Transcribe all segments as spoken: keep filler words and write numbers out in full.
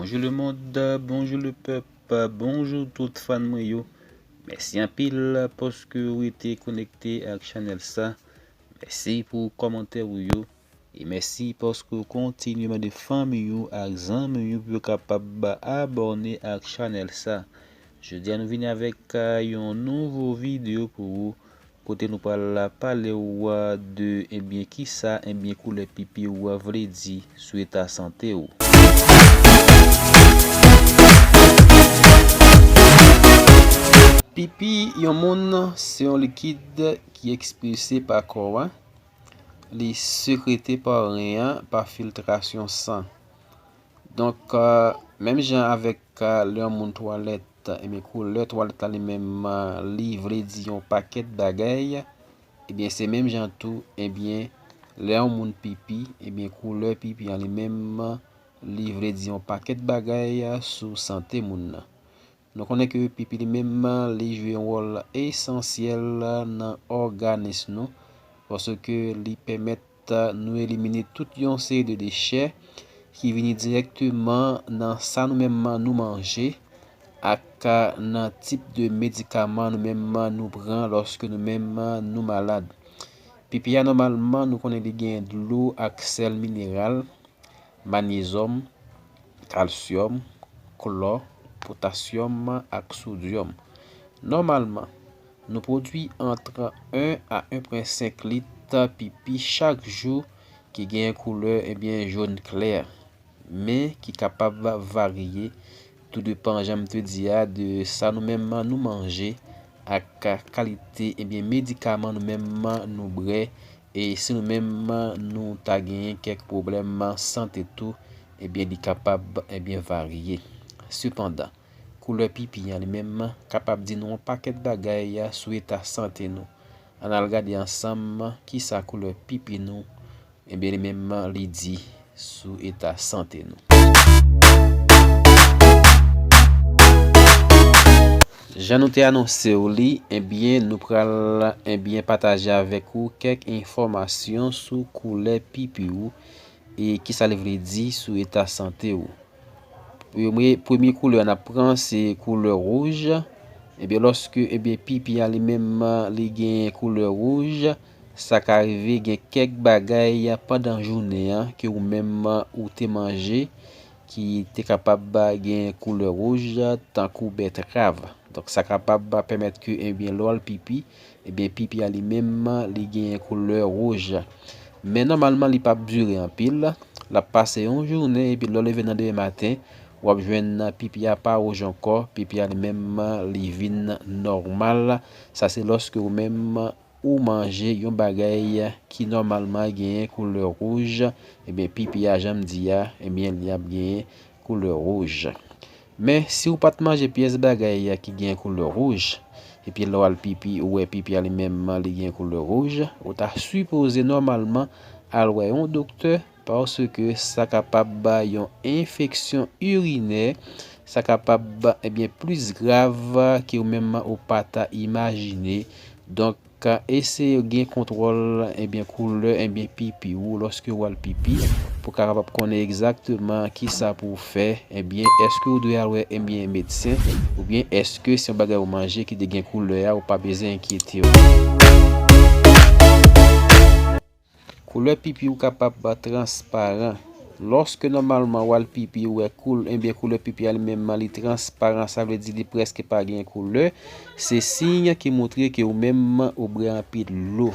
Bonjou lemonn, bonjou lepèp, bonjou tout fan mwen yo. Mèsi anpil paske w rete konekte ak chanèl sa. Mèsi pou kòmantè ou yo. E mèsi paske w kontinye mande fanmi w ak zanmi w pou yo kapab abòne ak chanèl sa. Jodi a nou vini avèk, a, yon nouvo videyo pou ou, kote nou pral pale w, a, de, ebyen, kisa, ebyen, koulè pipi w vle di sou eta sante w. Pipi yon moun se yon likid ki ekspilse pa kò a. Li sekrete pa ren an pa filtrasyon san. Donk, a, menm jan avèk, a, lè yon moun twalèt, ebyen, koulè twalèt la li menm, a, li vle di yon pakèt bagay, ebyen, se menm jan tou, ebyen, lè yon moun pipi, ebyen, koulè pipi an li menm, li vle di yon pakèt bagay, a, sou sante moun nan. Nou konnen ke pipi li menm, li jwe yon wòl esansyèl nan òganis nou, paske li pèmèt nou elimine tout yon seri de dechè ki vini dirèkteman nan sa nou menm nou manje ak nan tip de medikaman nou menm nou pran lòske nou menm nou malad. Pipi a, nòmalman, nou konnen li gen dlo ak sèl mineral, manyezòm, kalsyòm, klò, potasyòm ak sodyòm. Nòmalman, nou pwodui ant en a en pwen senk lit pipi chak jou ki gen koulè, ebyen, jòn klè, men ki kapab varye, tou depan, jan m te di a, de sa nou menm nou manje ak kalite, ebyen, medikaman nou menm nou bwè, e si nou menm nou ta genyen kèk pwoblèm sante tou, ebyen, li kapab, ebyen, varye. Sepandan, koulè pipi an li menm kapab di nou yon pakèt bagay sou eta sante nou. Ann al gade ansanm kisa koulè pipi nou, ebyen, li menm li di sou eta sante nou. Jan nou te anonse w li, ebyen, nou pral, ebyen, pataje avèk ou kèk enfòmasyon sou koulè pipi w e kisa li vle di sou eta sante w. Premye, premye koulè n ap pran, se koulè wouj. Ebyen, lòske, ebyen, pipi a li menm, li gen koulè wouj, sa ka rive gen kèk bagay pandan jounen an ke ou menm ou te manje ki te kapab gen koulè wouj, tankou bètrav. Donk, sa kapab pèmèt ke, ebyen, lè w al pipi, ebyen, pipi a li menm, li gen koulè wouj. Men nòmalman, li p ap dire anpil. L ap pase yon jounen, epi lè w leve nan demen maten, w ap jwenn pipi a pa wouj ankò, pipi a li menm, li vin nòmal. Sa se lòske ou menm, ou manje yon bagay ki nòmalman genyen koulè wouj, ebyen, pipi a, jan m di a, ebyen, li ap genyen koulè wouj. Men, si w pa t manje pyès bagay ki gen koulè wouj, epi lè w al pipi, ou wè pipi a li menm li gen koulè wouj, ou ta sipoze nòmalman al wè yon doktè, paske sa kapab ba yon enfeksyon irinè, sa kapab, ebyen, plis grav ke ou menm ou pa ta imajine. Donk, eseye gen kontwòl, ebyen, koulè, ebyen, pipi w lòske w al pipi, pou w kapab konnen egzakteman kisa pou w fè. Ebyen, èske w dwe al wè, ebyen, medsen, oubyen èske se yon bagay ou manje ki te gen koulè a, ou pa bezwen enkyete w. Koulè pipi w kapab transparan. Lòske nòmalman w al pipi, ou wè koul-, ebyen, koulè pipi a li menm li transparan, sa vle di li prèske pa gen koulè. Se siy ki montre ke ou menm ou bwè anpil dlo.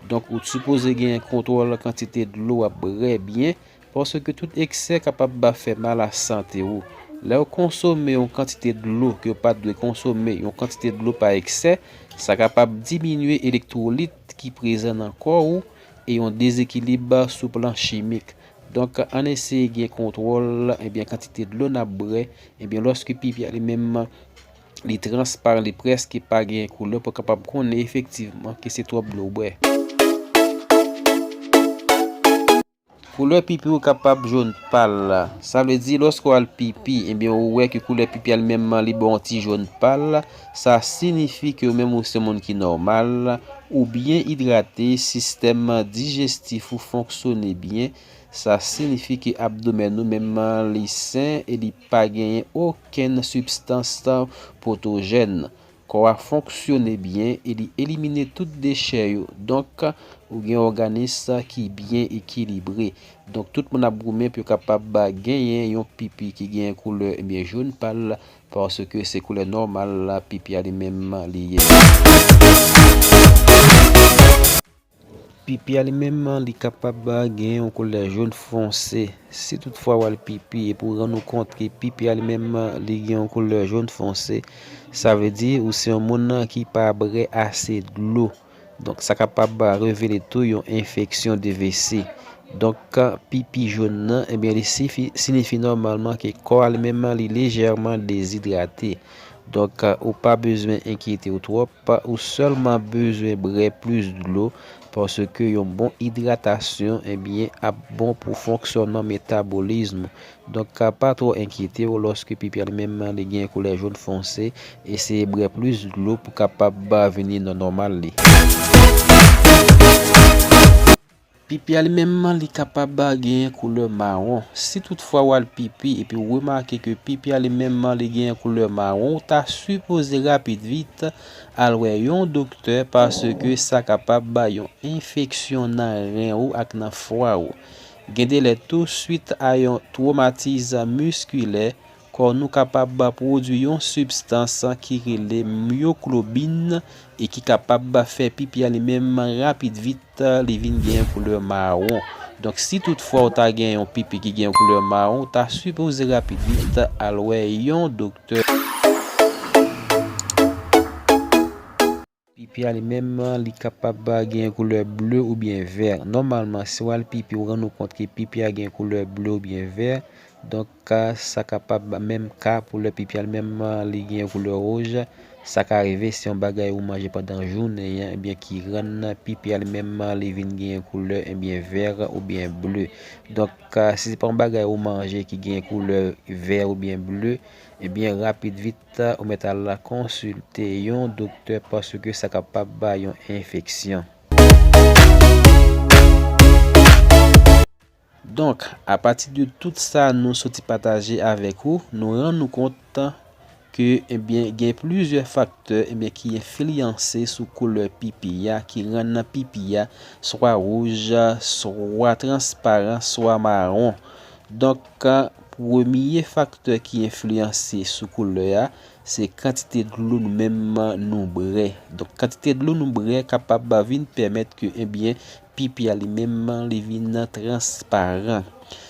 Donk, ou t sipoze gen kontwòl kantite dlo w ap bwè byen, paske tout eksè kapab fè mal a sante w. Lè w konsome yon kantite dlo ke w pa t dwe konsome, yon kantite dlo pa eksè, sa kapab diminye elektwolit ki prezan nan kò w, e yon dezekilib sou plan chimik. Donk, ann eseye gen kontwòl, ebyen, kantite dlo n ap bwè. Ebyen, lòske pipi a li menm, li transparan, li prèske pa gen koulè, pou w kapab konnen efektivman ke se twòp dlo w bwè. Koulè pipi w kapab jòn pal. Sa vle di, lòske w al pipi, ebyen, ou wè ke koulè pipi a li menm li ba w yon ti jòn pal, sa siyifi ke ou menm ou se yon moun ki nòmal, ou byen idrate, sistèm dijestif ou fonksyone byen, sa siyifi ke abdomèn ou menm li sen e li pa genyen okenn sibstans patojèn. Kò a fonksyone byen e li elimine tout dechè yo. Donk, ou gen yon òganis ki byen ekilibre. Donk, tout moun ap goumen pou yo kapab genyen yon pipi ki gen koulè, ebyen, jòn pal, paske se koulè nòmal pipi a li menm li ye. Pipi a li menm, li kapab gen yon koulè jòn fonse. Si toutfwa w al pipi epi w rann ou kont ke pipi a li menm, li gen yon koulè jòn fonse, sa vle di ou se yon moun ki pa bwè ase dlo. Donk, sa kapab revele tou yon enfeksyon de V C. Donk, pipi jòn nan, ebyen, li sifi-, siyifi nòmalman ke kò a li menm, li lejèman dezidrate. Donk, ou pa bezwen enkyete w twòp, ou sèlman bezwen bwè plis dlo, paske yon bon idratasyon, ebyen, ap bon pou fonksyònman metabolizm. Donk, pa twò enkyete w lòske pipi a li menm li gen koulè jòn fonse, eseye bwè plis dlo pou kapab vini nan nòmal li. Pipi a li menm, li kapab genyen koulè mawon. Si toutfwa w al pipi epi w remake ke pipi a li menm, li genyen koulè mawon, ou ta sipoze rapid vit al wè yon doktè, paske sa kapab ba yon enfeksyon nan ren ou ak nan fwa ou. Gen de lè tou, swit a yon twomatizm miskilè, kò nou kapab pwodui yon sibstans ki rele myoglobin e ki kapab fè pipi a li menm rapid vit, li vin gen koulè mawon. Donk, si toutfwa w ta gen yon pipi ki gen koulè mawon, ou ta sipoze rapid vit al wè yon doktè. Pipi a li menm, li kapab gen koulè ble oubyen vè. Nòmalman, si w al pipi, ou rann ou kont ke pipi a gen koulè ble oubyen vè, donk, sa kapab menm ka pou lè pipi a li menm, li gen koulè wouj. Sa ka rive se yon bagay ou manje pandan jounen an, ebyen, ki rann pipi a li menm, li vin gen koulè, ebyen, vè oubyen ble. Donk, si se pa yon bagay ou manje ki gen koulè vè oubyen ble, ebyen, rapid vit, ou mèt al konsilte yon doktè paske sa kapab ba yon enfeksyon. Donk, apati de tout sa nou soti pataje avèk ou, nou rann nou kont ke, ebyen, gen plizyè faktè, ebyen, ki enfliyanse sou koulè pipi a, ki rann pipi a swa wouj, swa transparan, swa mawon. Donk, premye faktè ki enfliyanse sou koulè a, se kantite dlo nou menm nou bwè. Donk, kantite dlo nou bwè kapab vin pèmèt ke, ebyen, pipi a li menm, li vin transparan.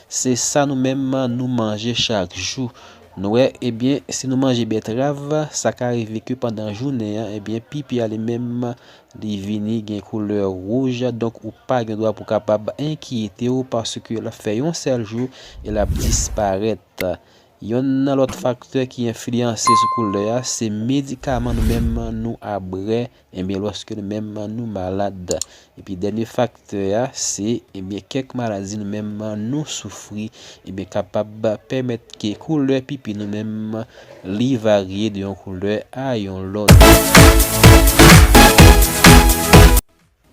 Se sa nou menm nou manje chak jou. Nou wè, ebyen, si nou manje bètrav, sa ka rive ke pandan jounen an, ebyen, pipi a li menm, li vini gen koulè wouj, donk ou pa gen dwa pou kapab enkyete w paske l ap fè yon sèl jou e l ap disparèt. Yonn nan lòt faktè ki enfliyanse sou koulè a, se medikaman nou menm nou ap bwè, ebyen, lòske nou menm nou malad. Epi dènye faktè a, se, ebyen, kèk maladi nou menm nou soufri, ebyen, kapab pèmèt ke koulè pipi nou menm li varye de yon koulè a yon lòt.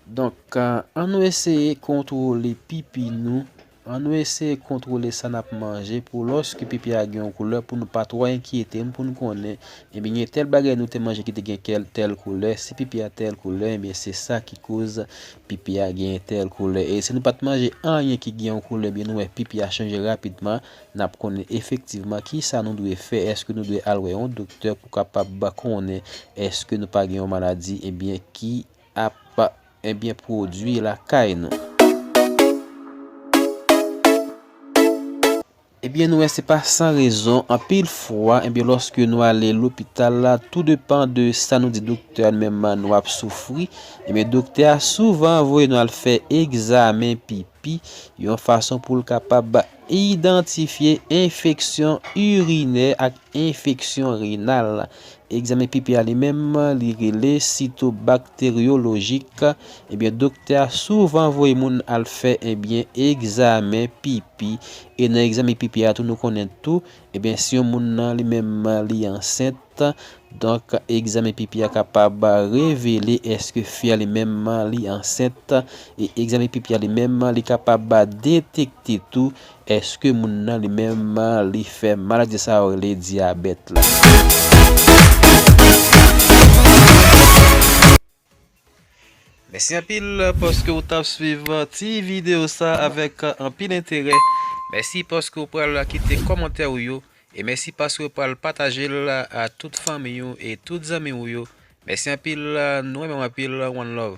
Donk, an nou eseye kontwole pipi nou, an nou eseye kontwole sa n ap manje pou lòske pipi a gen yon koulè, pou nou pa twò enkyete n, pou n konnen, ebyen, gen tèl bagay nou te manje ki te gen kèl, tèl koulè, si pipi a tèl koulè, ebyen, se sa ki koz pipi a gen tèl koulè. E si nou pa t manje anyen ki gen yon koulè, ebyen, nou wè pipi a chanje rapidman, n ap konnen efektivman ki sa nou dwe fè, èske nou dwe al wè yon doktè pou kapab konnen èske nou pa gen yon maladi, ebyen, ki ap, ebyen, pwodui lakay nou. Ebyen, nou wè se pa san rezon, anpil fwa, ebyen, lòske nou ale lopital la, tou depan de sa nou di doktè a nou menm nou ap soufri, ebyen, doktè a souvan voye nou al fè egzamen pipi, yon fason pou l kapab idantifye enfeksyon irinè ak enfeksyon renal. Egzamen pipi a li menm, li rele sitobakteryolojik. Ebyen, doktè a souvan voye moun al fè, ebyen, egzamen pipi. E nan egzamen pipi a tou, nou konnen tou, ebyen, si yon moun nan li menm li ansent, donk, egzamen pipi a kapab revele èske fi a li menm li ansent. E egzamen pipi a li menm li kapab detekte tou èske moun nan li menm li fè maladi sa yo rele dyabèt la. Mèsi anpil paske w t ap swiv ti videyo sa avèk anpil enterè. Mèsi paske w pral kite kòmantè ou yo. E mèsi paske w pral pataje l a tout fanmi ou e tout zanmi ou yo. Mèsi anpil, nou renmen w anpil, one love.